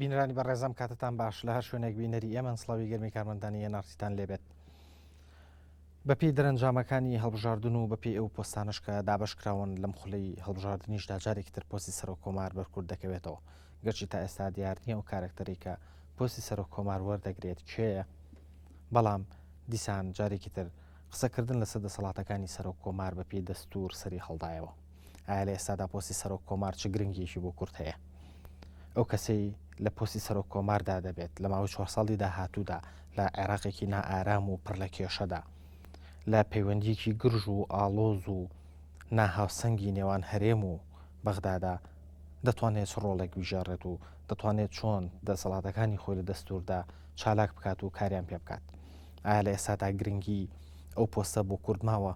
بینەرانی بەڕێزم کاتتان باش لە هەر شوێنێک بینەری ئێمەن سڵاوی گەرمی کارمەندانی ئێناڕتیتان لێبێت. بەپێی دەرەنجامەکانی هەڵبژاردن و بەپێی ئەو پۆستانەش کە دابەشکراون لەم خولەی هەڵبژاردنیشدا جارێکی تر پۆستی سەرۆک کۆمار بەر کورد دەکەوێتەوە. گەرچی تا ئێستا دیار نییە ئەو کارەکتەرەی کە پۆستی سەرۆک کۆمار وەردەگرێت کێیە، بەڵام دیسان جارێکی تر قسەکردن لەسەر دەسەڵاتەکانی سەرۆک کۆمار بەپێی دەستوور سەری هەڵدایەوە. ئایا لە ئێستادا پۆستی سەرۆک کۆمار چ گرنگیەکی بۆ کورد هەیە؟ ئەو کەسەی لە پۆستی سەرۆک کۆماردا دەبێت لە ماوەی چوار ساڵی داهاتوودا لە عێراقێکی نائارام و پڕ لە کێشەدا لە پەیوەندیەکی گرژ و ئاڵۆز و ناهاوسەنگی نێوان هەرێم و بەغدادا دەتوانێت چ ڕۆڵێک بگێڕێت و دەتوانێت چۆن دەسەڵاتەکانی خۆی لە دەستوردا چالاک بکات و کاریان پێ بکات؟ ئایا لە ئێستادا گرنگی ئەو پۆستە بۆ کورد ماوە؟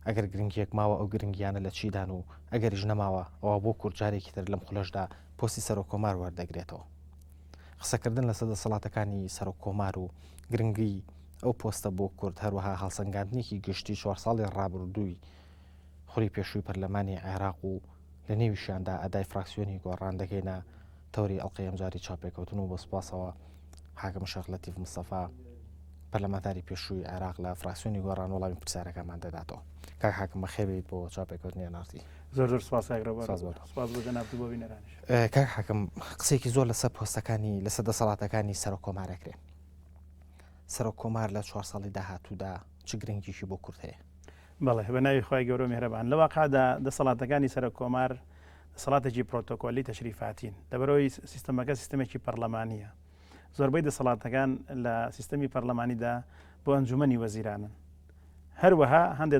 ئەگەر گرنگییەک ماوە ئەو گرنگییانە لە چیدان و ئەگەریش نەماوە ئەوا بۆ کورد جارێکی تر لەم خولەشدا پۆستی سەرۆککۆمار وەردەگرێتەوە؟ قسەکردن لەسەر دەسەڵاتەکانی سەرۆککۆمار و گرنگی ئەو پۆستە بۆ کورد هەروەها هەڵسەنگاندنێکی گشتی چوار ساڵی ڕابردووی خولی پێشووی پەرلەمانی عێراق و لە نێویشیاندا ئەدای فراکسیۆنی گۆڕان دەگەینە تەوری ئەڵقەی ئەمجاری چاوپێکەوتن و بە سوپاسەوە حاکم شێخ لەتیف مستەفا پەرلەمانتاری پێشووی عێراق لە فراکسیۆنی گۆڕان وەڵامی پرسیارەکانمان دەداتەوە. کاک حاکم بەخێربێیت بۆ چاوپێکەوتنی NRT. زۆر زۆر سپاس کاک ڕێبوار. سپاس بۆ تۆ. سپاس بۆ جەنابت و بۆ بینەرانیش. کاک حاکم قسەیەکی زۆر لەسەر پۆستەکانی لەسەر دەسەڵاتەکانی سەرۆک کۆمار ئەکرێ. سەرۆک کۆمار لە چوار ساڵی داهاتوودا چ گرنگیی بۆ کورد هەیە؟ بەڵێ، بە ناوی خوای گەورە و میهرەبان. لە واقعدا دەسەڵاتەکانی سەرۆک کۆمار دەسەڵاتێکی پرۆتۆکۆلی تەشریفاتین. لەبەرئەوەی سیستەمەکە سیستەمێکی پەرلەمانییە. زۆربەی دەسەڵاتەکان لە سیستەمی پەرلەمانیدا بۆ ئەنجومەنی وەزیرانن. هەروەها هەندێ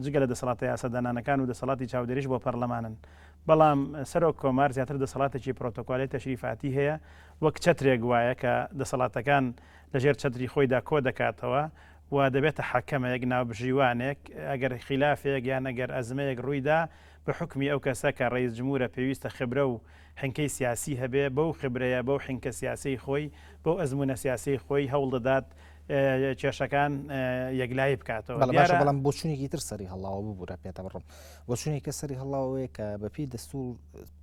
جگە لە دەسەڵاتە یاسادانانەکان و دەسەڵاتی چاودێریش بۆ پەرلەمانن. بەڵام سەرۆک کۆمار زیاتر دەسەڵاتێکی پرۆتۆکۆلی تەشریفاتی هەیە، وەک چەترێک وایە کە دەسەڵاتەکان لەژێر چەتری خۆیدا کۆدەکاتەوە و دەبێتە حەکەمێک، ناوبژیوانێک، ئەگەر خیلافێک یان ئەگەر ئەزمەیەک ڕوویدا بە حوکمی ئەو کەسە کە ڕەئیس جمهورە پێویستە خبرە و حنکەی سیاسی هەبێ، بەو خبرەیە، بەو حنکە سیاسیەی خۆی، بەو ئەزموونە سیاسیەی خۆی هەوڵ دەدات کێشەکان یەکلایی بکاتەوە. بەڵێ باشە، بەڵام بۆچوونێکی تر سەری هەڵاوە، ببوورە پێتە بڕم، بۆچوونێک کە سەری هەڵاوە ئەوەیە کە بەپێی دەستوور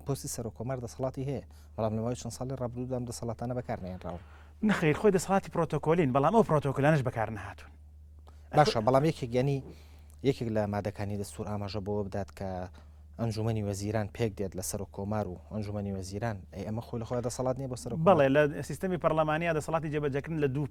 پۆستی سەرۆککۆمار دەسەڵاتی هەیە، بەڵام لە ماوەی چەند ساڵی ڕابردوودا ئەم دەسەڵاتانە بەکار نەهێنراون. نەخەیر خۆی دەسەڵاتی پرۆتۆکۆلین، بەڵام ئەو پرۆتۆکۆلانەش بەکار نەهاتوون. باشە بەڵام یەکێک یانی یەکێک لە مادەکانی دەستور ئاماژە بەوە بدات کە ئەنجومەنی وەزیران پێک دێت لە سەرۆک کۆمار و ئەنجومەنی وەزیران ئەی ئەمە خۆی لە خۆی دەسەڵات نییە بۆ سەرۆک بەڵێ لە سیستەمی پەرلەمانیا دەسەڵاتی جێبەجێکردن لە دوو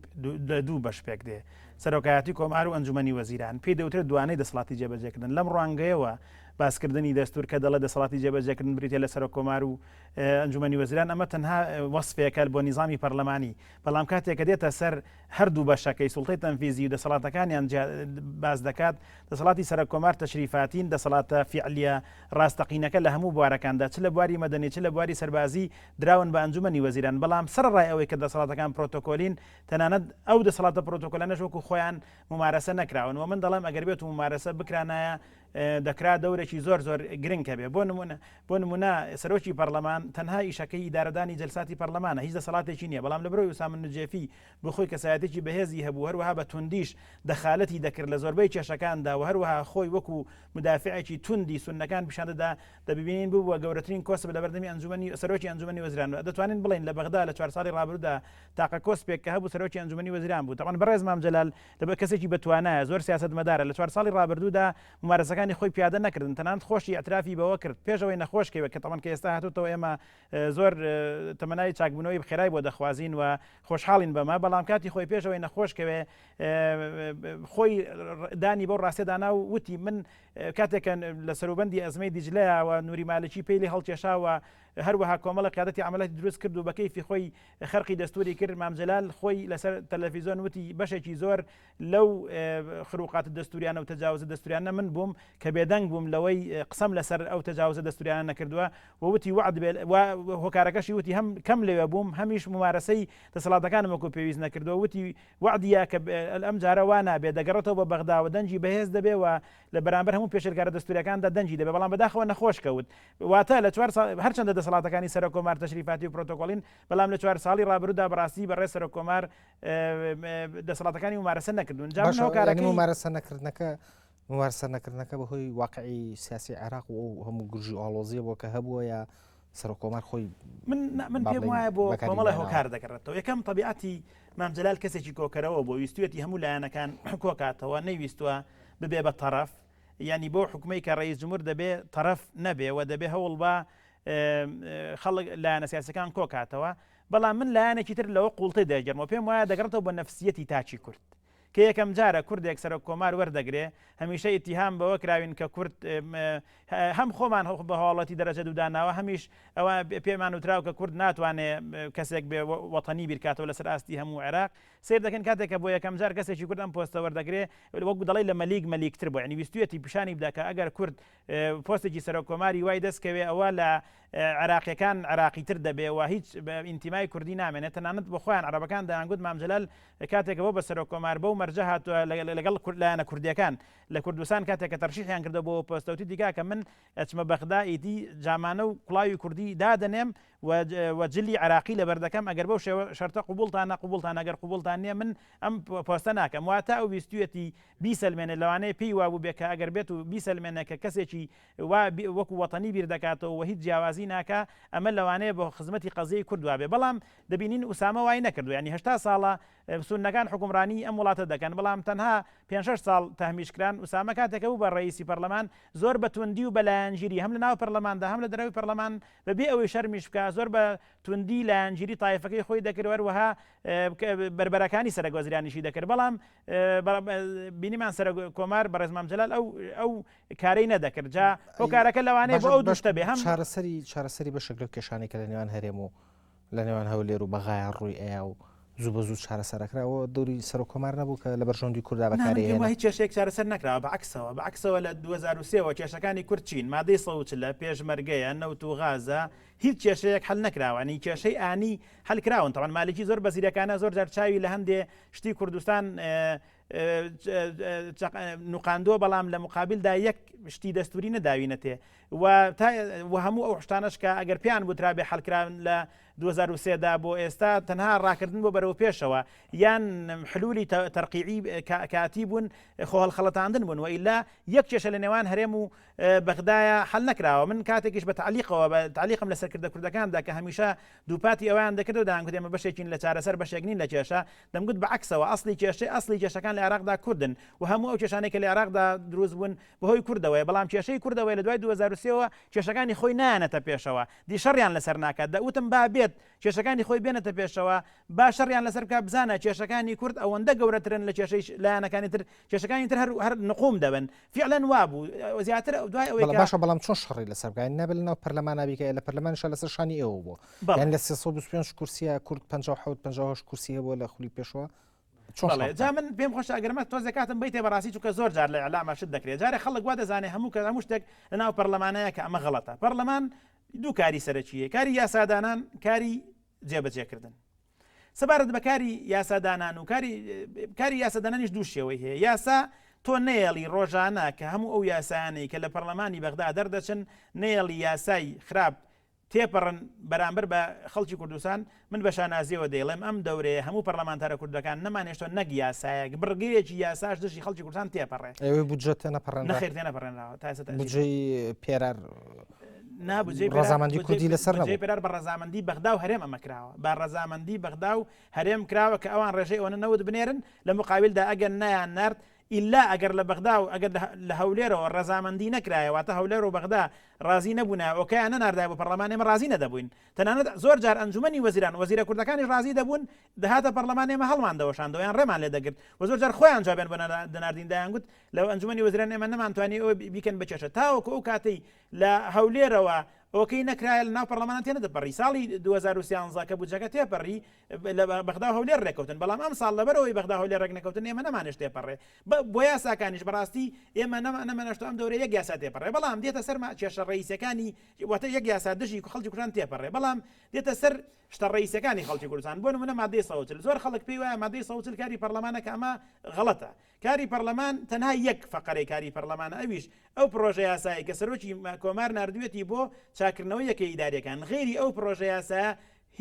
لە دوو بەش پێک دێ سەرۆکایەتی کۆمار و ئەنجومەنی وەزیران پێی دەوترێت دوانەی دەسەڵاتی جێبەجێکردن لەم ڕوانگەیەوە باسکردنی دەستور کە دەڵێ دەسەڵاتی جێبەجێکردن بریتیە لە سەرۆک کۆمار و ئەنجومەنی وەزیران ئەمە تەنها وەسفێکە بۆ نیزامی پەرلەمانی بەڵام کاتێک کە دێتە سەر هەردوو بەشەکەی سوڵتەی تەنفیزی و دەسەڵاتەکانیان باس دەکات، دەسەڵاتی سەرەک کۆمار تەشریفاتین، دەسەڵاتە فیعلیە ڕاستەقینەکە لە هەموو بوارەکاندا چ لە بواری مەدەنی چ لە بواری سەربازی دراون بە ئەنجومەنی وەزیران، بەڵام سەرەڕای ئەوەی کە دەسەڵاتەکان پرۆتۆکۆلین تەنانەت ئەو دەسەڵاتە پرۆتۆکۆلانەش وەکو خۆیان مومارەسە نەکراون و من دەڵێم ئەگەر بێت و مومارەسە بکرانایە دەکرا دەورێکی زۆر زۆر گرنگ هەبێ بۆ نمونە بۆ نمونە سەرۆکی پەرلەمان تەنها ئیشەکەی ئیدارەدانی جەلساتی پەرلەمانە هیچ دەسەڵاتێکی نییە بەڵام لە برۆی ئوسامە نوجێفی بۆ خۆی کەسایەتێکی بەهێزی هەبوو هەروەها بە توندیش دەخالەتی دەکرد لە زۆربەی کێشەکاندا و هەروەها خۆی وەکو مدافعێکی توندی سوننەکان پیشان دەدا دەبینین ببووە گەورەترین کۆسپ لە بەردەمی ئەنجومەنی سەرۆکی ئەنجومەنی وەزیران دەتوانین بڵێین لە بەغدا لە چوار ساڵی ڕابردوودا تاقە کۆسپێک کە هەبوو سەرۆکی ئەنجومەنی وەزیران بوو تەبعەن بەڕێز مام جەلال دەبێ کەسێکی بەتوانایە، زۆر سیاسەتمەدارە، لە چوار ساڵی ڕابردوودا مومارەسەکانی خۆی پیادە نەکردن، تەنانەت خۆشی ئیعترافی بەوە کرد پێش ئەوەی نەخۆش کەوێت کە تەبعەن کە ئێستا هاتۆتەوە ئێمە زۆر تەمەنای چاکبوونەوەی خێرای بۆ دەخوازین و خۆشحاڵین بەمە، بەڵام کاتی خۆی پێش ئەوەی نەخۆش کەوێ خۆی دانی بەو ڕاستیە دانا و وتی من کاتێک کە لە سەروبەندی ئەزمەی دیجلەیە و نوری مالکی پێی لێ هەڵکێشا و هەروەها کۆمەڵە قیادەتی عەمەلەتی دروست کرد و بە کەیفی خۆی خەرقی دەستوری کرد، مام جەلال خۆی لەسەر تەلەفیزۆن وتی بەشێکی زۆر لەو خروقاتە دەستوریانە و تەجاوزە دەستوریانە من بووم کە بێدەنگ بووم لەوەی قسەم لەسەر ئەو تەجاوزە دەستوریانە نەکردووە و وتی وەعد بێ و هۆکارەکەشی وتی هەم کەم لەوێ بووم هەمیش مومارەسەی دەسەڵاتەکانم وەکو پێویست نەکردووە وتی وەعدی یا کە ئەم جارە وا نابێ دەگەڕێتەوە بۆ بەغدا و دەنگی بەهێز دەبێ و لە بەرامبەر هەموو پێشێلکارە دەستوریەکاندا دەنگی دەبێ بەڵام بەداخەوە نەخۆش کەوت واتە لە چوار ساڵ هەرچەندە دەسەڵاتەکانی سەرۆک کۆمار تەشریفاتی و پرۆتۆکۆڵین بەڵام لە چوار ساڵی ڕابردوودا بەڕاستی بەڕێز سەرۆک کۆمار دەسەڵاتەکانی ممارەسە نەکردوون جا من باشە یعنی هۆکارەکەی ممارەسە نەکردنەکە ممارەسە نەکردنەکە بەهۆی واقعی سیاسی عێراق و ئەو هەموو گرژی و ئاڵۆزیە بووە کە هەبووە یا. سەرۆک کۆمار خۆی من من پێم وایە بۆ کۆمەڵە هۆکار دەگەڕێتەوە یەکەم طبیعەتی مام جەلال کەسێکی کۆکەرەوە بۆ ویستویەتی هەموو لایەنەکان کۆکاتەوە نەیویستوە ببێ بە تەرەف یعنی بۆ حکومەی کە ڕئیس جمهور دەبێ تەرەف نەبێ و دەبێ هەوڵ بە خەڵک لایەنە سیاسەکان کۆکاتەوە بەڵام من لایەنێکی تر لەوە قوڵتر دەگەرمەوە پێم وایە دەگەڕێتەوە بە نەفسیەتی تاکی کورد کە یەکەم جارە کوردێک سەرۆک کۆمار وەردەگرێ، هەمیشە ئیتیهام بەوە کراوین کە کورد هەم خۆمان بە هاوڵاتی دەرەجە دوو داناوە هەمیش ئەوە پێمان وتراو کە کورد ناتوانێ کەسێک بێ وەتەنی بیرکاتەوە لەسەر ئاستی هەموو عێراق. سەیر دەکەن کاتێک کە بۆ یەکەم جار کەسێکی کورد ئەم پۆستە وەردەگرێ وەکو دەڵێی لە مەلیک مەلیکتر بووە یانی ویستویەتی پیشانی بدا کە ئەگەر کورد پۆستێکی سەرۆک کۆماری وای دەست کەوێ ئەوە لە عێراقیەکان عێراقیتر دەبێ و هیچ ئینتیمای کوردی نامێنێت تەنانەت بۆ خۆیان عەرەبەکان دەیانگوت مام جەلال کاتێک بۆ بە سەرۆک کۆمار بەو مەرجە هاتووە لەگەڵ لایەنە کوردیەکان لە کوردستان کاتێک کە تەرشیحیان کردەوە بۆ پۆستە وتی کاکە من ئەچمە بەغدا ئیدی جامانە و کوڵاوی کوردی دادەنێم و جلی عێراقی لەبەر دەکەم ئەگەر بەو شێوە شەرتە قبوڵتانە قبوڵتان ئەگەر قبوڵتان نییە من ئەم پۆستە ناکەم واتە ئەو ویستویەتی بیسەلمێنێ لەوانەیە پێی وابووبێ کە ئەگەر بێت و بیسەلمێنێ کە کەسێکی وا وەکو وەتەنی بیر دەکاتەوە و هیچ جیاوازی ناکا ئەمە لەوانەیە بۆ خزمەتی قەزیەی کورد وابێ بەڵام دەبینین ئوسامە وای نەکردوە یانی 80 ساڵە سوننەکان حوکمڕانی ئەم وڵاتە دەکەن بەڵام تەنها پێنج شەش ساڵ تەهمیش کران ئوسامە کاتێک کە بوو بە ڕەئیسی پەرلەمان زۆر بە توندی و بە لایەنگیری هەم لە ناو پەرلەماندا هەم لە دەرەوەی پەرلەمان بە بێ ئەوەی شەرمیش بکا زۆر بە توندی لایەنگیری تایفەکەی خۆی دەکرد و هەروەها بەربەرەکانی سەرەک وەزیرانیشی دەکرد بەڵام بینیمان سەرۆک کۆمار بەڕێز مام جەلال ئەو ئەو کارەی نەدەکرد جا هۆکارەکە لەوانەیە بۆ ئەو دوو شتە بێ هەم چارەسەری چارەسەری بەشێک لەو کێشانەی کە لە نێوان هەرێم و لە نێوان هەولێر و بەغایا ڕووی ئەیا و زوو بە زوو چارەسەرەکرا ئەوە دەوری سەرۆک کۆمار نەبوو کە لە بەرژەوەندی کوردا نا من بەکاری پێم هێنا وایە هیچ کێشەیەک چارەسەر نەکراوە بە عەکسەوە بە عەکسەوە لە 2003 وە کێشەکانی کورد چین مادەی 140 ە پێشمەرگەیە نەوت و غازە هیچ کێشەیەک حەل نەکراوە یانی کێشەی ئانی حەل کراون تەبعەن مالکی زۆر بە زیرەکانە زۆر جار چاوی لە هەندێ شتی کوردستان نوقاندووە بەڵام لە مقابلدا یەک شتی دەستوری نەداوینەتێ و تا و هەموو ئەو شتانەش کە ئەگەر پێیان گوترابێ حەلکراون لە 2023 دا بۆ ئێستا تەنها ڕاکردن بۆ بەرەو پێشەوە یان حلولی تەرقیعی کاتی بوون خۆ هەڵخەڵەتاندن بوون و ئیلا یەک کێشە لە نێوان هەرێم و بەغدایە حل نەکراوە من کاتێکیش بە تعلیقەوە بە تعلیقم لە سەرکردە کوردەکاندا کە هەمیشە دووپاتی ئەویان دەکرد و دەیانگوت ئێمە بەشێکین لە چارەسەر بەشێک نین لە کێشە دەمگوت بە عەکسەوە ئەسلی کێشەی ئەسلی کێشەکان لە عێراقدا کوردن و هەموو ئەو کێشانەی کە لە عێراقدا دروست بوون بەهۆی کوردەوەیە بەڵام کێشەی کوردەوەی لە دوای 2003 ەوە کێشەکانی خۆی نایەنەتە پێشەوە دی شەڕیان لەسەر ناکات دەوتم با بێت کێشەکانی خۆی بێنێتە پێشەوە با شەڕیان لەسەر بکات بزانە کێشەکانی کورد ئەوەندە گەورەترن لە کێشەی لایەنەکانی تر کێشەکانی تر هەر هەر نقوم دەبن فعلا وابوو زیاتر دوای ئەوەی بەڵێ باشە بەڵام چۆن شەڕی لەسەر بکات نابێت لەناو پەرلەمانا بیکە لە پەرلەمانیشا لەسەر شانی ئێوە بووە یان لە 325 کورسیە کورد 57 58 کورسی هەبووە لە خولی پێشەوە چۆن بەڵێ جا من پێم خۆشە ئەگەر مە تۆزێ کاتم بیتێ بەڕاستی چونکە زۆر جار لە ئیعلاما شت دەکرێت جارێ خەڵک وا دەزانێ هەموو کەس هەموو شتێک لەناو پەرلەمانەیە کە ئەمە غەڵەتە پەرلەمان دوو کاری سەرەکیە کاری یاسادانان کاری جێبەجێکردن سەبارەت بە کاری یاسادانان و کاری کاری یاسادانانیش دوو شێوەی هەیە یاسا تۆ نەیەڵی ڕۆژانە کە هەموو ئەو یاسایانەی کە لە پەرلەمانی بەغدا دەردەچن نەیەڵی یاسای خراپ تێپەڕن بەرامبەر بە خەڵکی کوردستان، من بە شانازیەوە دەیڵێم ئەم دەورەیە هەموو پەرلەمانتارە کوردەکان نەمانهێشتوە نەک یاسایەک بڕگەیەکی یاساش دژی خەڵکی کوردستان تێپەڕێ. ئەوەی بودجە تێنەپەڕێنرا؟ نەخێر تێنەپەڕێنراوە تا ئێستا تەئجیل. بودجەی پێرار نا بودجەی پێرار ڕەزامەندی کوردی لەسەر نەبوو؟ بودجەی پێرار بە ڕەزامەندی بەغدا و هەرێم ئەمە کراوە بە ڕەزامەندی بەغدا و هەرێم کراوە کە ئەوان ڕێژەی ئەوەنە نەوت بنێرن لە مقابلدا ئەگەر نەیان نارد ئیلا ئەگەر لە بەغدا و ئەگەر لە هەولێرەوە ڕەزامەندی نەکرایە واتە هەولێر و بەغدا ڕازی نەبوونایە ئۆکەیان نەناردایە بۆ پەڕلەمان ئێمە ڕازی نەدەبووین تەنانەت زۆر جار ئەنجومەنی وەزیران وەزیرە کوردەکانیش ڕازی دەبوون دەهاتە پەڕلەمان ئێمە هەڵمان دەوەشاندەوە یان ڕێمان لێ دەگرت و زۆر جار خۆیان جوابیان بۆ دەناردین دەیانگوت لە ئەنجومەنی وەزیران ئێمە نەمانتوانی ئەوە بیکەن بە کێشە تاوەکو ئەو کاتەی لە هەولێرەوە ئۆکەی نەکرایە لە ناو پەڕلەمانە تێنەدەپەڕی ساڵی 2013 کە بودجەکە تێپەڕی لە بەغدا و هەولێر ڕێککەوتن بەڵام ئەم ساڵ لەبەرەوەی بەغدا هەولێر ڕێک نەکەوتن ئێمە نەمانێش تێپەڕێ بۆ یاساکانیش بەڕاستی ئێمە نەمانەشتۆ ئەم دەورە یەک یاسا تێپەڕێ بەڵام دێتە سەر کێشە ڕئیسەکانی واتە یەک یاسا دژی خەڵکی کوردستان تێپەڕێ بەڵام دێتە سەر شتە ڕئیسەکانی خەڵکی کوردستان بۆ نمونە مادەی 140 زۆر خەڵک پێی وایە مادەی 140 کاری پەرلەمانە کە ئەمە غەڵەتە کاری پەرلەمان تەنها یەک فەقەرەی کاری پەرلەمانە ئەویش ئەو پڕۆژە یاسایەی کە سەرۆکی کۆمار ناردوێتی بۆ چاکردنەوەی یەکە ئیداریەکان غەیری ئەو پڕۆژە یاسایە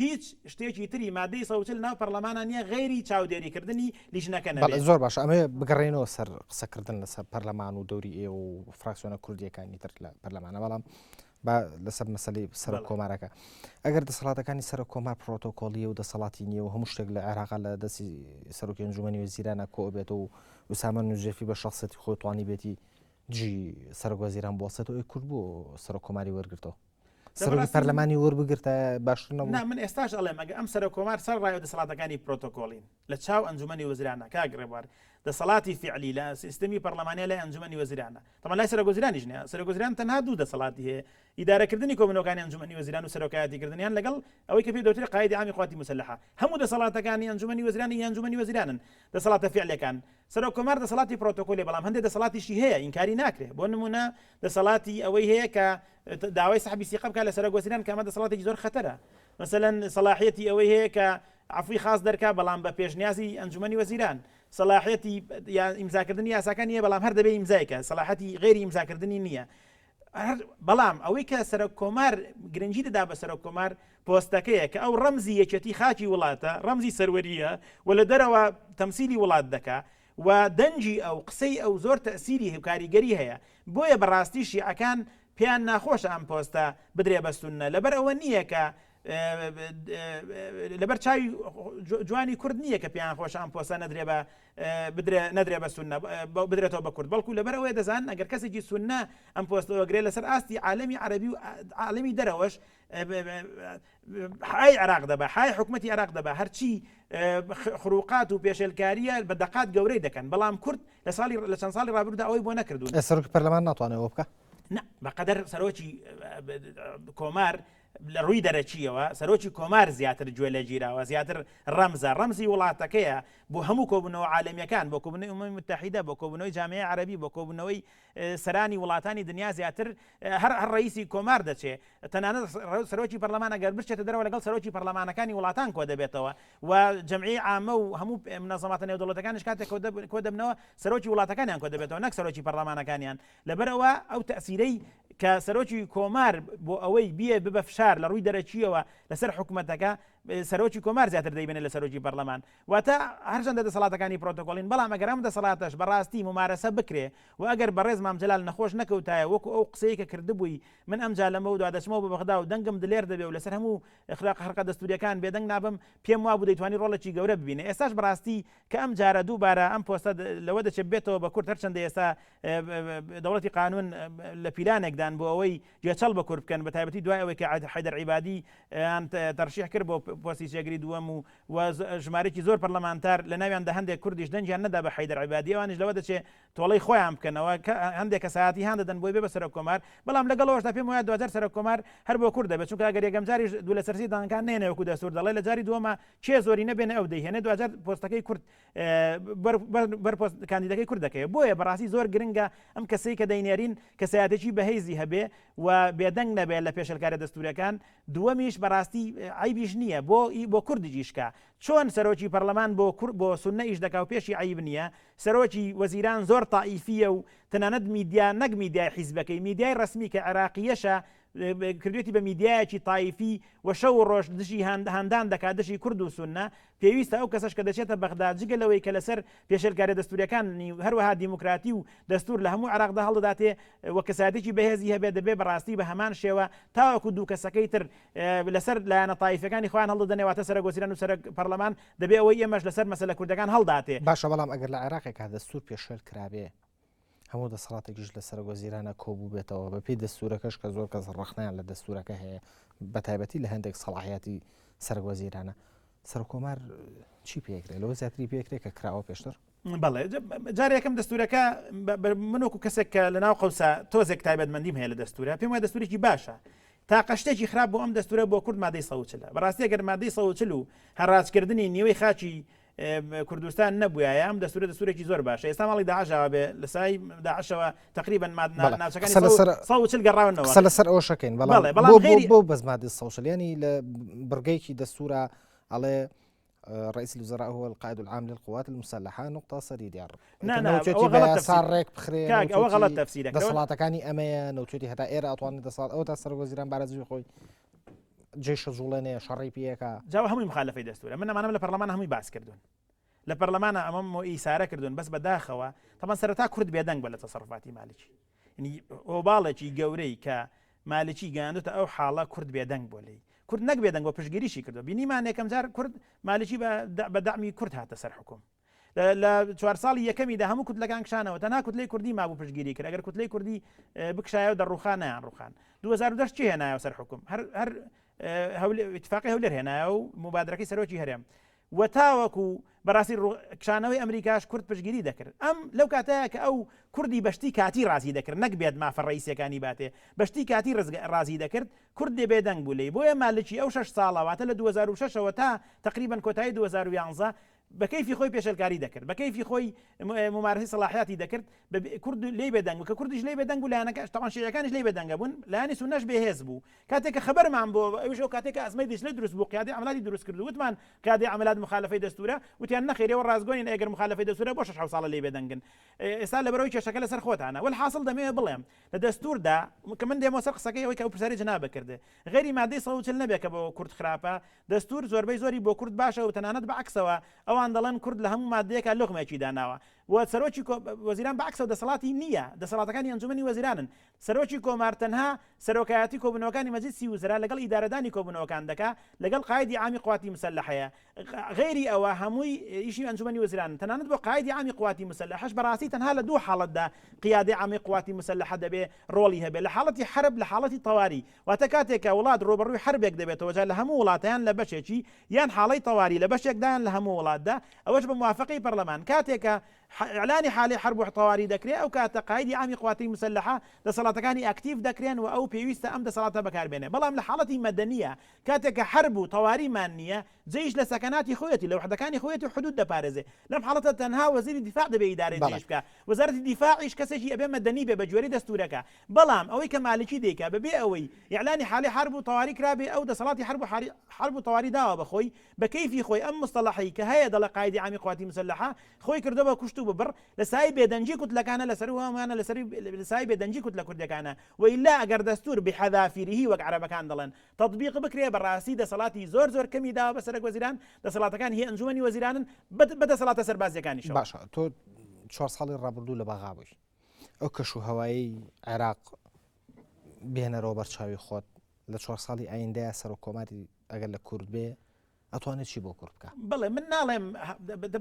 هیچ شتێکی تری مادەی 140 ناو پەرلەمانە نییە غەیری چاودێریکردنی لیژنەکە نەبێت. زۆر باشە ئەمەوێ بگەڕێینەوە سەر قسەکردن لەسەر پەرلەمان و دەوری ئێوە و فراکسیۆنە کوردیەکانی تر لە پەرلەمانە بەڵام. با لەسەر مەسەلەی سەرۆک کۆمارەکە ئەگەر دەسەڵاتەکانی سەرۆک کۆمار پرۆتۆکۆلیە و دەسەڵاتی نییە و هەموو شتێک لە عێراقا لە دەستی سەرۆکی ئەنجومەنی وەزیرانە کۆ بێتەوە و ئوسامە نوجێفی بە شخصەتی خۆی توانی بێتی دژی سەرۆک وەزیران بوەستێتەوە ئەی کورد بۆ سەرۆک کۆماری وەرگرتەوە سەرۆکی پەرلەمانی وەربگرتە باشتر نەبوو؟ نا من ئێستاش ئەڵێم ئەگەر ئەم سەرۆک کۆمار سەر ڕای دەسەڵاتەکانی پرۆتۆکۆڵین لە چاو ئەنجومەنی وەزیرانە کاک ڕێبوار دەسەڵاتی فعلی لە سیستمی پەرلەمانیە لای ئەنجومەنی وەزیرانە تەبعەن لای سەرۆک وەزیرانیش نیە سەرۆک وەزیران تەنها دوو دەسەڵاتی هەیە ئیدارەکردنی کۆبوونەوەکانی ئەنجومەنی وەزیران و سەرۆکایەتی کردنیان لەگەڵ ئەوەی کە پێی دەوترێت قائیدی عامی قواتی موسەلەحە هەموو دەسەڵاتەکانی ئەنجومەنی وەزیران هی ئەنجومەنی وەزیرانن دەسەڵاتە فعلەکان سەرۆک کۆمار دەسەڵاتی پرۆتۆکۆلی بەڵام هەندێک دەسەڵاتیشی هەیە ئینکاری ناکرێ بۆ نمونە دەسەڵاتی ئەوەی هەیە کە داوای سەحبی سیقە بکات لە سەرۆک وەزیران کە ئەمە دەسەڵاتێکی زۆر خەتەرە مەسەلەن سەڵاحیەتی ئەوەی هەیە کە عەفوی خاص دەرکا بەڵام بە پێشنیازی ئەنجومەنی وەزیران سەلاحیەتی ئیمزاکردنی یاساکان نییە بەڵام هەر دەبێ ئیمزای کە سەلاحەتی غێری ئیمزاکردنی نییە بەڵام ئەوەی کە سەرۆک کۆمار گرنگی دەدا بە سەرۆک کۆمار پۆستەکەیە کە ئەو ڕەمزی یەکێتی خاکی وڵاتە ڕەمزی سەروەریە و لە دەرەوە تەمسیلی وڵات دەکا و دەنگی ئەو قسەی ئەو زۆر تەسیری و کاریگەری هەیە بۆیە بەڕاستی شیعەکان پێیان ناخۆشە ئەم پۆستە بدرێ بە سوننە لەبەر ئەوە نییە کە لەبەر چاوی جوانی کورد نییە کە پێیان خۆشە ئەم پۆستە نەدرێ بە بدرێ نەدرێ بە سوننە بدرێتەوە بە کورد بەڵکو لەبەر ئەوەیە دەزانن ئەگەر کەسێکی سوننە ئەم پۆستەوە گرێ لەسەر ئاستی عالەمی عەرەبی و عالەمی دەرەوەش حای عێراق دەبا حای حکومەتی عێراق دەبا هەرچی خروقات و پێشێلکاریە بە دەقات گەورەی دەکەن بەڵام کورد لە ساڵی لە چەند ساڵی ڕابردوودا ئەوەی بۆ نەکردوون سەرۆکی پەرلەمان ناتوانێت ئەوە بکە نا بەقەدەر سەرۆکی کۆمار لە ڕووی دەرەکییەوە سەرۆکی کۆمار زیاتر گوێ لێ گیراوە، زیاتر ڕەمزە، ڕەمزی وڵاتەکەیە بۆ هەموو کۆبوونەوە عالەمییەکان، بۆ کۆبوونەوەی ئومەمی متەحیدە، بۆ کۆبوونەوەی جامیعەی عەرەبی، بۆ کۆبوونەوەی سەرانی وڵاتانی دنیا زیاتر هەر هەر ڕەئیسی کۆمار دەچێ، تەنانەت سەرۆکی پەرلەمان ئەگەر بچێتە دەرەوە لەگەڵ سەرۆکی پەرلەمانەکانی وڵاتان کۆدەبێتەوە و جەمعیەی عامە و هەموو منەزەماتە نێودەوڵەتەکانیش کاتێک کۆدەبنەوە سەرۆکی وڵاتەکانیان کۆدەبێتەوە نەک سەرۆکی پەرلەمانەکانیان. لەبەرئەوە ئەو تەئسیرەی کە سەرۆکی کۆمار بۆ ئەوەی بیێ ببە فشار لە ڕووی دەرەکییەوە لەسەر حکومەتەکە، سەرۆکی کۆمار زیاتر دەیبینێت لە سەرۆکی پەرلەمان. واتە هەرچەندە دەسەڵاتەکانی پرۆتۆکۆڵین، بەڵام ئەگەر ئەم دەسەڵاتەش بە ڕاستی مومارەسە بکرێ و ئەگەر بەڕێز مام جەلال نەخۆش نەکەوتایە وەکو ئەو قسەی کە کردبووی من ئەمجا لەمەودوا دەچمەوە بۆ بەغدا و دەنگم دلێر دەبێ و لەسەر هەموو ئیخراق حەقە دەستوورییەکان بێدەنگ نابم، پێم وابوو دەیتوانی ڕۆڵێکی گەورە ببینێ. ئێستاش بەڕاستی کە ئەمجارە دووبارە ئەم پۆستە لەوە دەچێت بێتەوە بە کورد هەرچەندە ئێستا دەوڵەتی قانون لە پیلانێکدان بۆ ئەوەی گێچەڵ بە کورد بکەن بە تایبەتی دوای ئەوەی کە حەیدەر عیبادی یان تەرشیح کرد بۆ پۆستی جێگری دووەم و و ژمارەیەکی زۆر پەرلەمانتار لە ناویاندا هەندێک کوردیش دەنگیان نەدا بە حەیدەر عیبادی ئەوانیش لەوە دەچێت تۆڵەی خۆیان بکەنەوە کە هەندێک کەسایەتی هان دەدەن بۆی بێ بە سەرۆک کۆمار بەڵام لەگەڵ ئەوەشدا پێم وایە دواجار سەرۆک کۆمار هەر بۆ کورد دەبێت چونکە ئەگەر یەکەم جاریش دوو لەسەر سێی دەنگەکان نەیەنێ وەکو دەستوور دەڵێ لە جاری دووەما کێ زۆری نەبێنێ ئەو دەیهێنێ دواجار پۆستەکەی کورد بەر پۆست کاندیدەکەی کورد دەکەوێت بۆیە بەڕاستی زۆر گرنگە ئەم کەسەی کە دەینێرین کەسایەتێکی بەهێزی هەبێ و بێدەنگ نەبێت لە پێشلکارە دەستورەکان دووەمیش بەڕاستی عیبیش نییە بۆ بۆ کوردیش کە چۆن سەرۆکی پەرلەمان بۆ کورد بۆ سوننە ئیش دەکا و پێشی عیب نییە سەرۆکی وەزیران زۆر تائیفیە و تەنانەت میدیا نەک میدیای حیزبەکەی میدیای ڕەسمی کە عێراقیەشە کردوێتی بە میدیایەکی تایفی و شەو و ڕۆژ دژی هاندان دەکات دژی کورد و سوننە، پێویستە ئەو کەسەش کە دەچێتە بەغدا جگە لەوەی کە لەسەر پێشێلکاریە دەستوریەکانی هەروەها دیموکراتی و دەستور لە هەموو عێراقدا هەڵدەداتێ و کەسایەتێکی بەهێزی هەبێت دەبێ بەڕاستی بە هەمان شێوە تاوەکو دوو کەسەکەی تر لەسەر لایەنە تایفەکانی خۆیان هەڵدەدەنێ واتە سەرۆک وەزیران و سەرۆک پەرلەمان دەبێ ئەوەی ئێمەش لەسەر مەسەلە کوردەکان هەڵداتێ. باشە بەڵام ئەگەر لە عێراقێکا دەستور پێشێل کرابێ هەموو دەسەڵاتێکیش لە سەرۆک وەزیرانە کۆبووبێتەوە بەپێی دەستورەکەش کە زۆر کەس ڕەخنەیان لە دەستورەکە هەیە بە تایبەتی لە هەندێک سەڵاحیاتی سەرۆک وەزیرانە سەرۆک کۆمار چی پێکرێت لەوە زیاتری پێکرێت کە کراوە پێشتر؟ بەڵێ جارێ یەکەم دەستورەکە من وەکو کەسێک کە لە ناو قەوسا تۆزێک تایبەتمەندیم هەیە لە دەستورە پێم وایە دەستورێکی باشە تاقە شتێکی خراپ بۆ ئەم دەستورە بۆ کورد مادەی 140 بەڕاستی ئەگەر مادەی 140 و هەڕاجکردنی نیوەی خاکی کوردستان نەبووایە ئەم دەستورە دەستورێکی زۆر باشە ئێستا ماڵی داعش ئاوا بێ لە سای داعشەوە تقریبا ناوچەکانی 140 گەڕاونەوە قسە لەسەر ئەوە شەکەین بەڵام بەڵام بۆ بەس مادەی 140 ینی لە بڕگەیەکی دەستورە ئەڵێ رئيس الوزراء هو القائد العام للقوات المسلحة نقطة سەری دیار نا نا ئەوە غەڵەت تەفسیر ڕێک بخرێ کاک ئەوە غەڵەت تەفسیرە دەسەڵاتەکانی ئەمەیە نەوتێتی هەتا ئێرە ئەتوانێت دەسەڵات ئەوە تا سەرۆک وەزیران بارزانی خۆی جەیشە جوڵێنێ شەڕی پێکا. جا هەمووی مخالفەی دەستورە من ئەمانەم لە پەرلەمان هەمووی باس کردوون لە پەرلەمانە ئەمەم مۆ ئیسارە کردوون بەس بە داخەوە تەبەن سەرەتا کورد بێدەنگ بە لە تەسەڕفاتی مالکی یعنی ئۆباڵێکی گەورەی کە. مالکی گەیاندوتە ئەو حاڵە کورد بێدەنگ بۆ لێی. کورد نەک بێدەنگ بووە پشتگیریشی کردووە. بینیمان یەکەم جار کورد مالکی بە دەعمی کورد هاتە سەر حوکم. لە چوار ساڵی یەکەمیدا هەموو کوتلەکان کشانەوە تەنها کوتلەی کوردی مابوو پشتگیری کرد ئەگەر کوتلەی کوردی بکشایەوە دەڕوخان نەیان ڕوخان 2010 چی هێنایەوە سەر حکوم هەر هەر اتفاقی هەولێر هێنایەوە و مبادرەکەی سەرۆکی هەرێم و تاوەکو بەڕاستی کشانەوەی ئەمریکاش کورد پشتگیری دەکرد ئەم لەو کاتەیە کە ئەو کوردی بەشتی کاتی ڕازی دەکرد نەک بێت مافە ڕئیسیەکانی باتێ بەشتی کاتی ڕازی دەکرد کورد لێ بێدەنگ بوو لێی بۆیە مالکی ئەو شەش ساڵە واتە لە 2006 ەوە تا تقریبا کۆتایی 2011 بە کەیفی خۆی پێشێلکاری دەکرد، بە کەیفی خۆی مومارەسەی سەڵاحیاتی دەکرد، کورد لێی بێدەنگ بوو، کە کوردیش لێی بێدەنگ بوو لایەنەکە تەبعەن شیعیەکانیش لێی بێدەنگە بوون، لایەنی سوننەش بێهێز بوو. کاتێک کە خەبەرمان بۆ ئەویش ئەو کاتێک کە ئەزمەی دیجلە دروست بوو قیادەی عەمەلاتی دروست کرد و وتمان قیادەی عەمەلات موخالەفەی دەستوورە، وتیان نەخێر ئێوە ڕاستگۆ نین ئەگەر موخالەفەی دەستوورە بۆ شەش حەوت ساڵە لێی بێدەنگن ئێستا لەبەرئەوەی کێشەکە لەسەر خۆتانە. وەلحاسڵ دەمەوێ بڵێم لە دەستووردا کە من دێمەوە سەر قسەکەی ئەوەی کە ئەو پرسیارەی جەنابت کرد غەیری مادەی 140 نەبێ کە بۆ کورد خراپە دەستوور زۆربەی زۆری بۆ کورد باشە و تەنانەت بە عەکسەوە ئەوان دەڵێن کورد لە هەموو ماددەیەکا لوغمێکی داناوە و سەرۆکی وەزیران بە عەکسەوە دەسەڵاتی نییە دەسەڵاتەکانی ئەنجومەنی وەزیرانن سەرۆکی کۆمار تەنها سەرۆکایەتی کۆبوونەوەکانی مەجلیسی وزرا لەگەڵ ئیدارەدانی کۆبوونەوەکان دەکا لەگەڵ قایدی عامی قواتی مسەلەحەیە غەیری ئەوە هەمووی ئیشی ئەنجومەنی وەزیرانن تەنانەت بۆ قایدی عامی قواتی مسەلەحەش بەڕاستی تەنها لە دوو حاڵەتدا قیادەی عامی قواتی مسەلەحە دەبێ ڕۆڵی هەبێ لە حاڵەتی حەرب لە حاڵەتی تەواری واتە کاتێک کە وڵات ڕووبەڕووی حەربێک دەبێتەوە جا لە هەموو وڵاتە یان لە بەشێکی یان حاڵەی تەواری لە بەشێکدا یان لە هەموو وڵاتدا ئەوەش بە موافەقەی پەرلەمان کاتێک کە ئیعلانی حالەی حەرب و تەواری دەکرێ ئەو کاتە قایدی عامی قواتی مسەلەحە دەسەڵاتەکانی ئەکتیڤ دەکرێن و ئەو پێویستە ئەم دەسەڵاتە بەکار بێنێ بەڵام لە حاڵەتی مەدەنییە کاتێک کە حەرب و تەواریمان نییە جەیش لە سەکەناتی خۆیەتی لە وحدەکانی خۆیەتی و حدود دەپارێزێ لەم حاڵەتە تەنها وەزیری دیفاع دەبێ ئیدارەی جەیش بکا وەزارەتی دیفاعیش کەسێکی ئەبێ مەدەنی بێ بە گوێرەی دەستورەکە بەڵام ئەوەی کە مالکی دەیکا بە بێ ئەوەی ئیعلانی حالەی حەرب و تەواری کرابێ ئەو دەسەڵاتی حەرب و حەرب و تەواری داوە بە خۆی بە کەیفی خۆی ئەم مستەڵەحەی کە هەیە دەڵێ قایدی عامی قواتی مسەلەحە خۆی کردوە بە کوشت و ببڕ لە سایەی بێدەنگی کوتلەکانە لە سەروو هەموویانە لە سەرووی لە سایەی بێدەنگی کوتلە کوردیەکانە و ئیلا ئەگەر دەستور بحذافیره وەک عەرەبەکان دەڵێن تەتبیق بکرێ بەڕاستی دەسەڵاتی زۆر زۆر کەمی داوە بە سەرەک وەزیران دەسەڵاتەکان هی ئەنجومەنی وەزیرانن بە دەسەڵاتە سەربازیەکانیشەوە. باشە تۆ چوار ساڵی ڕابردوو لە بەغا بووی ئەو کەش و هەوایی عێراق بێنەرەوە بەرچاوی خۆت لە چوار ساڵی ئایندەیە سەرۆک کۆماری ئەگەر لە کورد بێ ئەتوانێت چی بۆ کورد بکا؟ بەڵێ من ناڵێم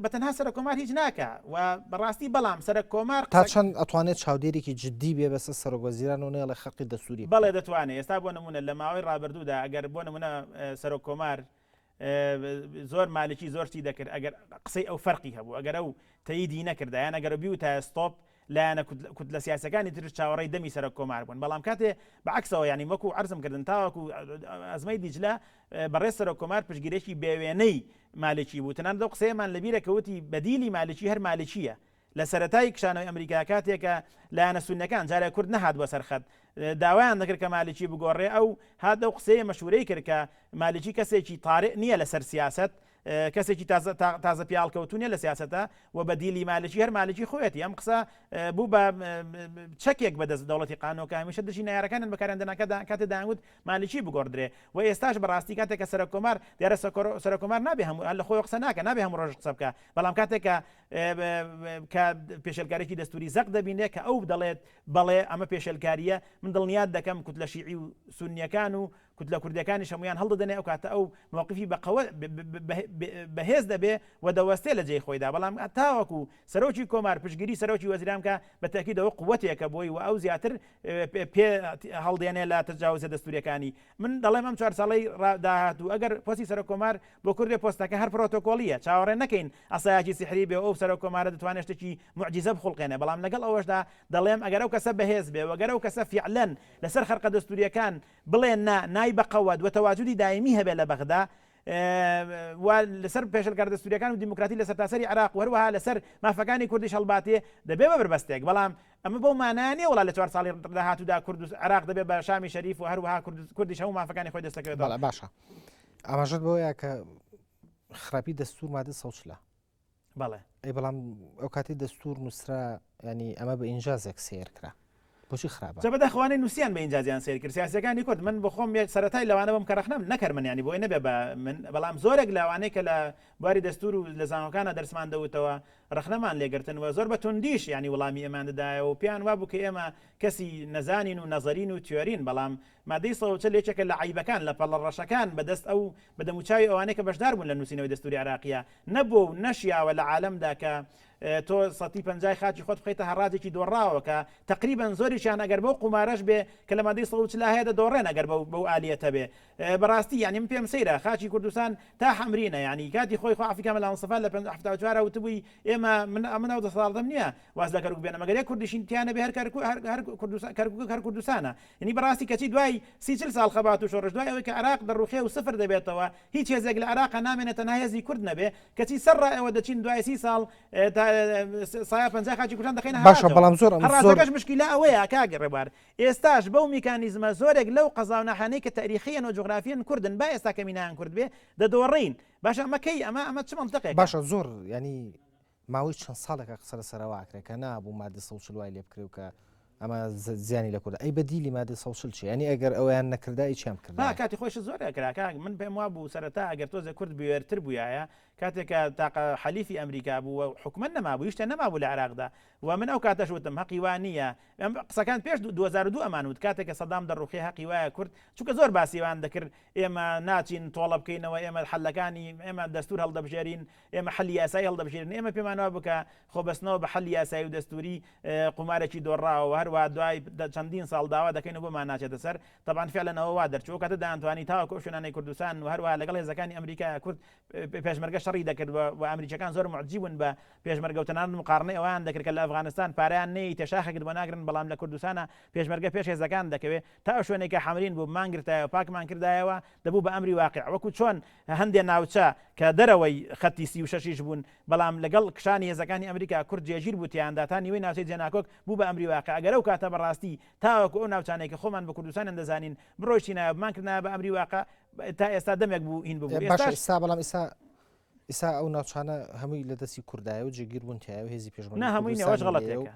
بە تەنها سەرۆک کۆمار هیچ ناکا و بەڕاستی بەڵام سەرۆک کۆمار تا چەند ئەتوانێت چاودێرێکی جدی بێ بەسەر سەرۆک وەزیران و نەیەڵێ خەرقی دەستوری بکا؟ بەڵێ دەتوانێت ئێستا بۆ نمونە لە ماوەی ڕابردوودا ئەگەر بۆ نمونە سەرۆک کۆمار زۆر مالکی زۆر شتی دەکرد ئەگەر قسەی ئەو فەرقی هەبوو ئەگەر ئەو تەیدی نەکردا یان ئەگەر بیوتایە ستۆپ لایەنە کوتلە سیاسیەکانی ترش چاوەڕێی دەمی سەرۆک کۆمار بوون بەڵام کاتێ بە عەکسەوە یانی وەکو عەرزم کردن تاوەکو ئەزمەی دیجلە بەڕێز سەرۆک کۆمار پشتگیرێکی بێوێنەی مالکی بوو تەنانەت ئەو قسەیەمان لەبیرە کە وتی بەدیلی مالکی هەر مالکیە لە سەرەتای کشانەوەی ئەمریکا کاتێک کە لایەنە سوننەکان جارێ کورد نەهات بۆ سەر خەت داوایان دەکرد کە مالکی بگۆڕێ ئەو هات ئەو قسەیە مەشورەی کرد کە مالکی کەسێکی تارئ نییە لەسەر سیاسەت کەسێکی تازە تازە پیاڵکەوتوو نیە لە سیاسەتا و بەدیلی مالکی هەر مالکی خۆیەتی ئەم قسە بوو بە چەکێک بەدەست دەوڵەتی قانۆ کە هەمیشە دژی نەیارەکانیان بەکاریان دەنا کاتێ دەیانگوت مالکی بگۆڕدرێ و ئێستاش بەڕاستی کاتێک کە سەرۆک کۆمار دیارە سەرۆک کۆمار نابێ هەموو لە خۆی قسە ناکە نابێ هەموو ڕۆژ قسە بکە بەڵام کاتێک کە کە پێشێلکارێکی دەستوری زەق دەبینێ کە ئەو دەڵێت بەڵێ ئەمە پێشێلکاریە من دڵنیات دەکەم کوتلە شیعی و سونیەکان و کوتلە کوردیەکانیش هەموویان هەڵدەدەنێ ئەوکاتە ئەو مەوقفی بە قەوە بەهێز دەبێ و دەوەستێ لە جێی خۆیدا بەڵام تاوەکو سەرۆکی کۆمار پشتگیری سەرۆکی وەزیران بکا بە تەئکید ئەوە قوەتێکە بۆی و ئەو زیاتر پێ هەڵدێنێ لە تەجاوزە دەستوریەکانی من دەڵێم ئەم چوار ساڵەی داهاتوو ئەگەر پۆستی سەرۆک کۆمار بۆ کوردێ پۆستەکە هەر پرۆتۆکۆلیە چاوەڕێ نەکەین عەسایەکی سیحری بێ و ئەو سەرۆک کۆمارە دەتوانێت شتێکی موعجیزە بخوڵقێنێ بەڵام لەگەڵ ئەوەشدا دەڵێم ئەگەر ئەو کەسە بەهێز بێ و گەر ئەو کەسە فیعلەن لەسەر خەرقە دەستوریەکان بڵێ نا نای بە قەوەت و تەواجودی دایمی هەبێ لە بەغدا و لەسەر پێشلکارە دەستوریەکان و دیموکراتی لە سەرتاسەری عێراق و هەروەها لەسەر مافەکانی کوردیش هەڵباتێ دەبێ بە بەربەستێک بەڵام ئەمە بەو مانایە نیە وڵا لە چوار ساڵی داهاتوودا کورد و عێراق دەبێ بە شامی شەریف و هەروەها کوردیش هەموو مافەکانی خۆی دەستەکەوێتەوە. بەڵێ باشە ئاماژەت بەوەیە کە خراپی دەستور مادە 140 بەڵێ. ئەی بەڵام ئەو کاتی دەستور نووسرا ینی ئەمە بە ئینجازێک سەیر کرا بۆچی خراپە؟ جا بەداخەوە نووسیان بە ئینجازیان سەیر کرد سیاسیەکانی کورد من بۆ خۆم سەرەتای لەوانە بم کە ڕەخنەم نەکەر من ینی بۆی نەبێ بە من بەڵام زۆرێک لەوانەی کە لە بواری دەستور و لە زانکۆکانە دەرسمان دەوتەوە. ڕەخنەمان لێگرتن و زۆر بە توندیش یانی وڵامی ئێمان دەدایەوە و پێیان وابوو کە ئێمە کەسی نەزانین و نەزەرین و تیۆرین بەڵام مادەی 140 یەکێکە لە عەیبەکان لە پەڵە ڕەشەکان بە دەست ئەو بە دەموچاوی ئەوانەی کە بەشدار بوون لە نووسینەوەی دەستووری عێراقییە نەبووە و نەشیاوە لە عالەمدا کە تۆ سەتی پەنجای خاکی خۆت بخەیتە هەڕاجێکی دۆڕاوە کە تەقریبەن زۆریشیان ئەگەر بەو قومارەش بێ کە لە مادەی 140 هەیە دەدۆڕێن ئەگەر بەو بەو ئالیەتە بێ بەڕاستی یانی من پێم سەیرە خاکی کوردستان تا حەمرینە یانی کاتی خۆی خوا عەفی کا مەلا مستەفا لە 74 وتبووی ئێمە من ئەمن ئەو دەسەڵاتەم نییە واز لە کەرکوک بێنم ئەگەر یەک کوردیشین تیا نەبێ هەر کەرکوک هەر هەر کوردستان کەرکوک هەر کوردستانە یعنی بەڕاستی کەچی دوای 30 ساڵ خەبات و شۆڕش دوای ئەوەی کە عێراق دەڕوخێ و سفر دەبێتەوە هیچ هێزێک لە عێراقا نامێنێت تەنها هێزی کورد نەبێ کەچی سەر ڕایەوە دەچین دوای سی ساڵ سایە پەنجا خاکی کوردستان دەخەینە باشە بەڵام زۆر ئەم زۆر هەڕاجەکەش مشکیلە ئەوەیە کاک ڕێبوار ئێستاش بەو میکانیزمە زۆرێک لەو قەزا و ناحیانەی کە تەئریخییەن و جوغرافییەن کوردن با ئێستا کەمینەیان کورد بێ دەدۆڕێین. باشە ئەمە کەی ئەمە ئەمە چ مەنتقێکە؟ باشە زۆر یانی ماوەی چەند ساڵێکە قسە لەسەر ئەوە ئەکرێ کە نابوو مادە 140 وای لێ بکرێ و کە ئەمە زیانی لە کوردە ئەی بەدیلی مادە 140 چیە یانی ئەگەر ئەویان نەکردای چیان با بکردایە؟ کاتی خۆیش زۆر ئەکرا کاک من پێم وابوو سەرەتا ئەگەر تۆزێ کورد بوێرتر بوویایە کاتێک کە تاقە حەلیفی ئەمریکا بوو و حکومەت نەمابوو هیچ شتێ نەمابوو لە عێراقدا و من ئەو کاتەش وتم هەقی وا نییە ئەم قسەکان پێش 2002 ئەمان وت کاتێک کە سەدام دەڕوخێ هەقی وایە کورد چونکە زۆر باسی وان دەکرد ئێمە ناچین تۆڵە بکەینەوە ئێمە حەلەکانی ئێمە دەستور هەڵدەبژێرین ئێمە حەلی یاسایی هەڵدەبژێرین ئێمە پێمان وا بکە خۆبەستنەوە بە حەلی یاسایی و دەستوری قومارێکی دۆڕاوە هەروە دوای چەندین ساڵ داوا دەکەین و بۆمان ناچێتە سەر تەبعەن فعلەن ئەوە وا دەرچوو کاتە دەیانتوانی تاوەکو ئەو شوێنانەی کوردستان و هەروەها لەگەڵ هێزەکانی ئەمریکا کورد پێشمەرگە شەڕی دەکرد و ئەمریکیەکان زۆر معجی بوون بە پێشمەرگە و تەنانەت مقارنەی ئەوەیان دەکرد کە لە ئەفغانستان پارەیان نەیەیتە شاخێکت بۆ ناگرن بەڵام لە کوردستانا پێشمەرگە پێش هێزەکان دەکەوێ تا ئەو شوێنەی کە حەمرین بوو بمانگرتایە و پاکمان کردایەوە دەبوو بە ئەمری واقیع وەکو چۆن هەندێ ناوچە کە دەرەوەی خەتی 36 یش بوون بەڵام لەگەڵ کشانی هێزەکانی ئەمریکا کورد جێگیر بوو تیاندا تا نیوەی ناوچەی جێناکۆک بوو بە ئەمری واقیع ئەگەر ئەو کاتە بەڕاستی تاوەکو ئەو ناوچانەی کە خۆمان بە کوردستانیان دەزانین بڕۆیشتینایە و بمانکردنایە بە ئەمری واقع تا ئێستا دەمێک بوو هین ببوو باشە ئێستا بەڵام ئێستا ئیسا ئەو ناوچانە هەمووی لە دەستی کوردایە و جێگیر بوون تایە و هێزی پێشمەرگەی نا هەمووی نەوەش کوردستانی لێیە و غەڵەتێکە.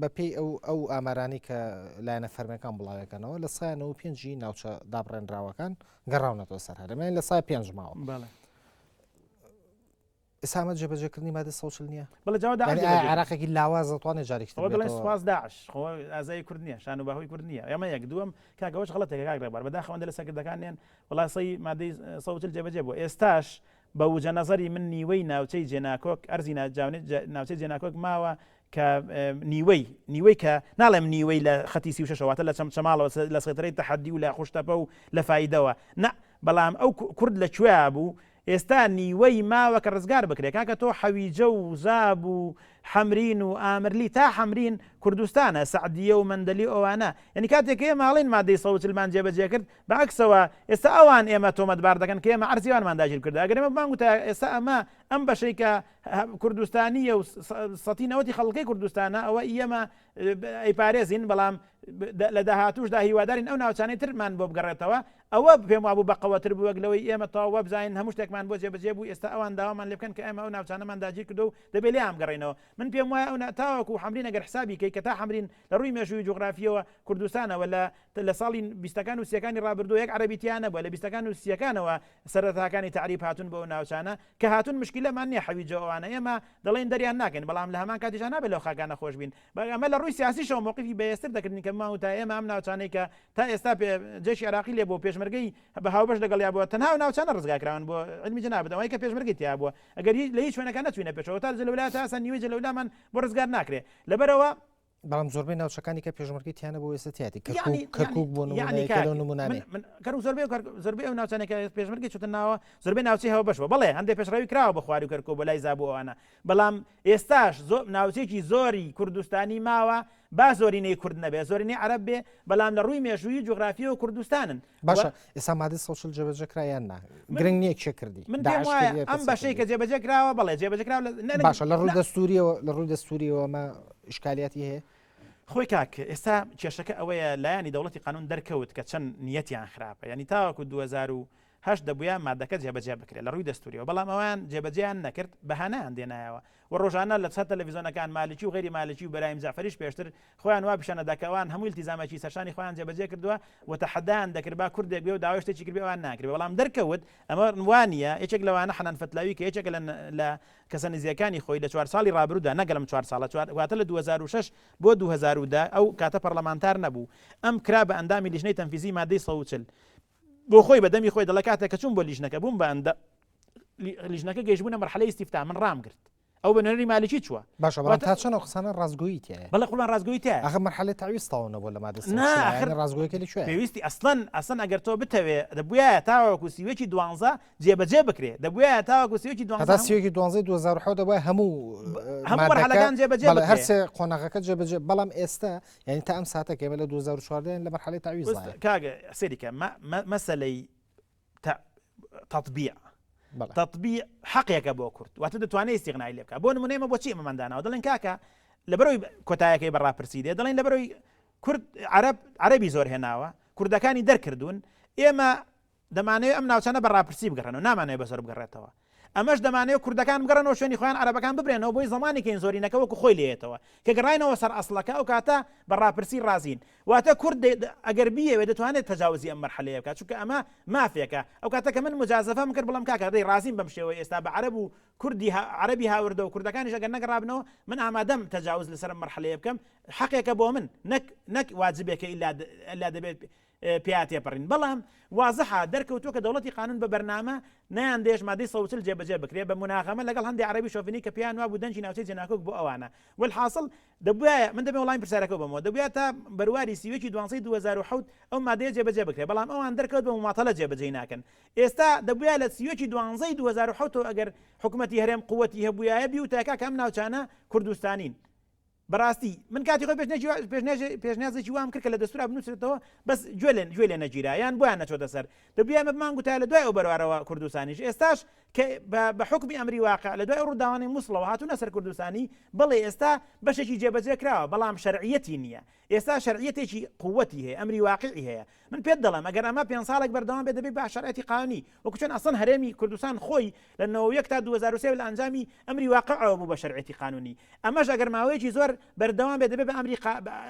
بە پێی ئەو ئەو ئامارانەی کە لایەنە فەرمیەکان بڵاوەکەنەوە لە سای 95 ناوچە دابڕێنراوەکان گەڕاونەتەوە سەر هەرێم یان لە سای پێنج ماوە بەڵێ. ئێستا ئەمە جێبەجێکردنی مادە 140 نییە بەڵێ جا داعش یعنی ئایا جێبەجێ عێراقێکی لاواز دەتوانێت جارێکی تر ئەوە دەڵێن بێتەوە سوپاس داعش خۆ ئازای کورد نییە شان و باهۆی کورد نییە ئەمە یەک دووەم کاک ئەوەش غەڵەتێکە کاک ڕێبوار بەداخەوە ئەندە لە سەرکردەکان نێن وەڵا سەی مادەی 140 جێبەجێ بووە ئێستاش بە وجە نەزەری من نیوەی ناوچەی جێناکۆک ئەرزی ناوچەی جێناکۆک ماوە کە نیوەی نیوەی کە ناڵێم نیوەی لە خەتی 36 واتە لە چەمچەماڵەوە لە سەیتەرەی تەحەدی و لە قوشتەپە و لە فایدەوە نا بەڵام ئەو کورد لە کوێ بوو ئێستا نیوەی ماوە کە ڕزگار بکرێ کاکە تۆ حەویجە و زاب و حەمرین و ئامرلی تا حەمرین کوردستانە سەعدیە و مەندەلی و ئەوانە یعنی کاتێک کە ئێمە ئەڵێین مادەی 140 مان جێبەجێ کرد بە عەکسەوە ئێستا ئەوان ئێمە تۆمەتبار دەکەن کە ئێمە عەرزی ئەوانمان داگیر کردوە ئەگەر ئێمە بمانگوتایە ئێستا ئەمە ئەم بەشەی کە کوردستانیە و سەتی نەوەتی خەڵکەی کوردستانە ئەوە ئێمە ئەیپارێزین بەڵام لە داهاتووشدا هیوادارین ئەو ناوچانەی ترمان بۆ بگەڕێتەوە ئەوە پێم وابوو بەقەوەتر بوو وەک لەوەی ئێمە تەواو وابزانین هەموو شتێکمان بۆ جێبەجێ بوو ئێستا ئەوان داوامان لێ بکەن کە ئێمە ئەو ناوچانەمان داگیر کردووە و دەبێ لێیان بگەڕێینەوە من پێم وایە ئەو تاوەکو حەمرین ئەگەر حسابی کەی کە تا حەمرین لە ڕووی مێژووی جوغرافییەوە کوردستانە و لە لە ساڵی بیستەکان و سیەکانی ڕابردوو یەک عەرەبی تیا نەبووە لە بیستەکان و سیەکانەوە سەرەتاکانی تەعریب هاتوون بۆ ئەو ناوچانە کە هاتوون مشکیلەمان نییە حەویجە ئەوانە ئێمە دەڵێین دەریان ناکەین بەڵام لە هەمان کاتیشا نابێت لەو خاکانە خۆش بین ئەمە لە ڕووی سیاسیشەوە مەوقیفی بەهێزتر دەکردین کە بمان وتا ئێمە ئەم ناوچانەی کە تا ئێستا جەیشی عێراقی لێ بووە پێشمەرگەی بە هاوبەش لەگەڵیا بووە تەنها ئەو ناوچانە ڕزگار کراون بۆ عیلمی جەنابت ئەوەی کە پێشمەرگەی تیا بووە ئەگەر لە هیچ شوێنەکە نەچوینە پێشەوە تا جەلەولا تا ئەسا نیوەی جەلەولامان بۆ ڕزگار ناکرێ لەبەرەوە بەڵام زۆربەی ناوچەکانی کە پێشمەرگەی تیانە بۆ ئێستا تیاتی کەرکوک بۆ نمونە یەکێ لەو نمونانەیە من کەرکوک زۆربەی زۆربەی ئەو ناوچانەی کە پێشمەرگەی چوتە ناوە زۆربەی ناوچەی هاوبەش بووە بەڵێ هەندێک پێشڕەوی کراوە بە خواری و کەرکوک بۆ لای زابو ئەوانە بەڵام ئێستاش زۆر ناوچەیەکی زۆری کوردستانی ماوە با زۆرینەی کورد نەبێ زۆرینەی عەرەب بێ بەڵام لە ڕووی مێژوویی جوغرافیەوە کوردستانن باشە ئێستا مادەی 140 جێبەجێ کرا یان نا گرنگ نییە کێ کردی من پێم وایە ئەم بەشەی کە جێبەجێ کراوە بەڵێ جێبەجێ کراوە باشە لە ڕووی دەستوریەوە لە ڕووی دەستوریەوە ئەمە ئیشکالیاتی هەیە خۆی کاک ئێستا کێشەکە ئەوەیە لایەنی دەوڵەتی قانون دەرکەوت کە چەند نیەتیان خراپە یعنی تاوەکو 2000 و. هەشت دەبوویە مادەکە جێبەجێ بکرێت لە ڕووی دەستوریەوە بەڵام ئەوان جێبەجێیان نەکرد بەهانەیان دێنایەوە و ڕۆژانە لە سەر تەلەفیزۆنەکان مالکی و غەیری مالکی و بەرایم جەعفەریش پێشتر خۆیان وا پیشان ئەدا کە ئەوان هەموو ئیلتیزامێکی سەرشانی خۆیان جێبەجێ کردووە و تەحەدایان دەکرد با کوردێک بێ و داوای شتێکی کردبێ ئەوان ناکرێ بەڵام دەرکەوت ئەمە وا نییە یەکێک لەوانە حەنان فەتلاوی کە یەکێکە لە لە کەسە نزیکەکانی خۆی لە چوار ساڵی ڕابروودا نەک لەم چوار ساڵە چوار واتە لە 2006 بۆ 2010 ئەو کاتە پەڕلەمانتار نەبوو ئەم کرا بە ئەندامی لیژنەی تەنفیزی مادەی 140 بۆ خۆی بە دەمی خۆی دەڵێ کاتێک کە چووم بۆ لیژنەکە بووم بە ئەندە لیژنەکە گەیشتبوونە مەرحەلەی ئیستیفتا من ڕامگرت ئەو بە نوێنەری مالکی چووە باشە بەڵام تا چەند ئەو قسانە ڕاستگۆیی تیایە بەڵێ قوربان ڕاستگۆیی تیایە ئاخر مەرحەلەی تەعویز تەواو نەبووە لە مادەی نا 140 ئاخر یانی ڕاستگۆیەکە لە کوێیە پێویستی ئەسڵەن ئەسڵەن ئەگەر تۆ بتەوێ دەبوویایە تاوەکو 31 دوانزە جێبەجێ بکرێ دەبوویایە تاوەکو 31 دوانزە هەتا هەموو 31 دوانزەی 2007 دەبوایە هەموو هەموو مادەکە مەرحەلەکان جێبەجێ بەڵێ هەر بکرێ سێ قۆناغەکە جێبەجێ بەڵام ئێستا یانی تا ئەم ساتە کە ئێمە لە 2014 لە مەرحەلەی تەعویزدایە کاک سەیری کە مەسەلەی تەطبیع تەطبیع حەقێکە بۆ کورد واتە دەتوانێت ئیستیغنای لێ بکات بۆ نمونە ئێمە بۆچی ئەمەمان داناوە دەڵێن کاکە لەبەرەوەی کۆتایەکەی بە ڕاپرسی دێ دەڵێن لەبەرەوەی کورد عەرەب عەرەبی زۆر هێناوە کوردەکانی دەرکردوون ئێمە دەمانەوێت ئەم ناوچانە بە ڕاپرسی بگەڕێنەوە، نامانەوێت بە زۆر بگەڕێتەوە. ئەمەش دەمانەوێت کوردەکان بگەڕێنەوە شوێنی خۆیان، عەرەبەکان ببرێنەوە بۆی زەمانی کەین زۆرینەکە وەکو خۆی لێیەتەوە. کە گەڕاینەوە سەر ئەسڵەکە ئەو کاتە بە ڕاپرسی ڕازین. واتە کورد ئەگەر بیەوێت دەتوانێت تەجاوزی ئەم مەرحەلەیە بکات، چونکە ئەمە مافێکە. ئەو کاتە کە من موجازەفەم کرد بڵێم کاکە دەی ڕازیم بەم شێوەیە ئێستا بە عەرەب و کوردی عەرەبی هاوردە و کوردەکانیش ئەگەر نەگەڕابنەوە من ئامادەم تەجاوز لەسەر ئەم مەرحەلەیە بکەم، حەقێکە بۆ من نەک نەک واجبێکە ئیلا دەبێت پیا تێپەڕین بەڵام وازحە دەرکەوتووە کە دەوڵەتی قانون بە بەرنامە نەیاندەیەش مادەی 140 جێبەجێ بکرێ بە موناغەمە لەگەڵ هەندێ عەرەبی شۆفینی کە پێیان وابوو دەنگی ناوچەی جێناکۆک بۆ ئەوانە وەلحاسڵ دەبوایە من دەبێ وەڵامی پرسیارەکە بەمەوە دەبوایە تا بەرواری 31 دوانزەی 2007 ئەو مادەیە جێبەجێ بکرێ بەڵام ئەوان دەرکەوت بە موماتەلە جێبەجێی ناکەن ئێستا دەبوایە لە 31 دوانزەی 2007 ئەگەر حکومەتی هەرێم قوتی هەبوایە بیوتایە کاکە ئەم ناوچانە کوردستانین بەڕاستی من کاتی خۆی پێشنیازێکی وام کرد کە لە دەستورا بنووسرێتەوە بەس گوێ لێ گوێ لێ نەگیرا یان بۆیان نەچۆتە سەر دەبوویە ئێمە بمان گوتایە لە دوای ئەو بەروارەوە کوردستانیش ئێستاش کە بە حوکمی ئەمری واقع لە دوای ئەو ڕووداوانەی موسڵەوە هاتوونە سەر کوردستانی بەڵێ ئێستا بەشێکی جێبەجێ کراوە بەڵام شەرعیەتی نییە ئێستا شەرعیەتێکی قوتی هەیە ئەمری واقعی هەیە من پێت دەڵێم ئەگەر ئەمە پێنج ساڵێک بەردەوام بێت دەبێت بە شەرعیەتی قانونی وەکو چۆن ئەسڵەن هەرێمی کوردستان خۆی لە 91 تا 2003 لە ئەنجامی ئەمری واقعەوە بوو بە شەرعیەتی قانونی ئەمەش ئەگەر ماوەیەکی زۆر بەردەوام بێت دەبێت بە ئەمری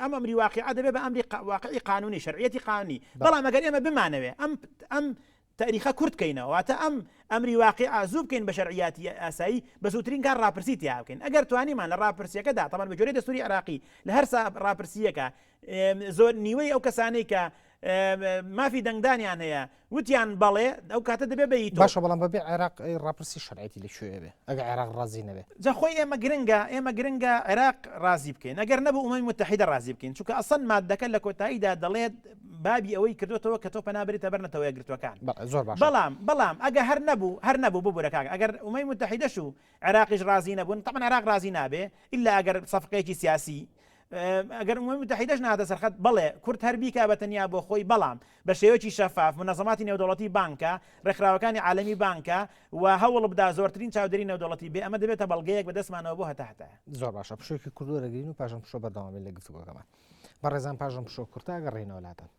ئەم ئەمری واقعە دەبێت بە ئەمری واقعی قانونی شەرعیەتی قانونی بەڵام ئەگەر ئێمە بمانەوێ ئەم ئەم تاریخە کورت کەینەوە واتە ئەم ئەمری واقیعە زوو بکەین بە شەرعیاتی ئاسایی بە زووترین کار ڕاپرسی تیا بکەین ئەگەر توانیمان لە ڕاپرسیەکەدا تەبعەن بە گوێرەی دەستوری عێراقی لە هەر ڕاپرسیەکە زۆر نیوەی ئەو کەسانەی کە مافی دەنگدانیان هەیە وتیان بەڵێ ئەو کاتە دەبێ بە تۆ باشە بەڵام بەبێ عێراق ڕاپرسی شەرعیەتی لە کوێ بێ ئەگەر عێراق ڕازی نەبێ جا خۆی ئێمە گرنگە ئێمە گرنگە عێراق ڕازی بکەین ئەگەر نەبوو ئومەمی موتەحیدە ڕازی بکەین چونکە ئەسڵەن مادەکە لە کۆتاییدا دەڵێت بابی ئەوەی کردوتەوە کە تۆ پەنا بریتە بەر نەتەوە یەکگرتووەکان زۆر باشە بەڵام بەڵام ئەگە هەر نەبوو هەر نەبوو ببورە کاک ئەگەر ئومەمی موتەحیدەش و عێراقیش ڕازی نەبوون تەبعەن عێراق ڕازی نابێ ئیلا ئەگەر سەفقەیەکی سیاسی ئەگەر ئومەمی موتەحیدەش نهاتە سەر خەت بەڵێ کورد هەر بیکا بە تەنیا بۆ خۆی بەڵام بە شێوەیەکی شەفاف مونەزەماتی نێودەوڵەتی بانکە ڕێکخراوەکانی عالەمی بانکە و هەوڵ بدا زۆرترین چاودێری نێودەوڵەتی بێ ئەمە دەبێتە بەڵگەیەک بە دەستمانەوە بۆ هەتا هەتایە. زۆر باشە پشوویەکی کورت وەرەگرین و پاشان پشوو بەردەوام بین لە گفتوگۆکەمان. بەڕێزان پاشان پشووە کورتە ئەگەڕێینەوە لاتان.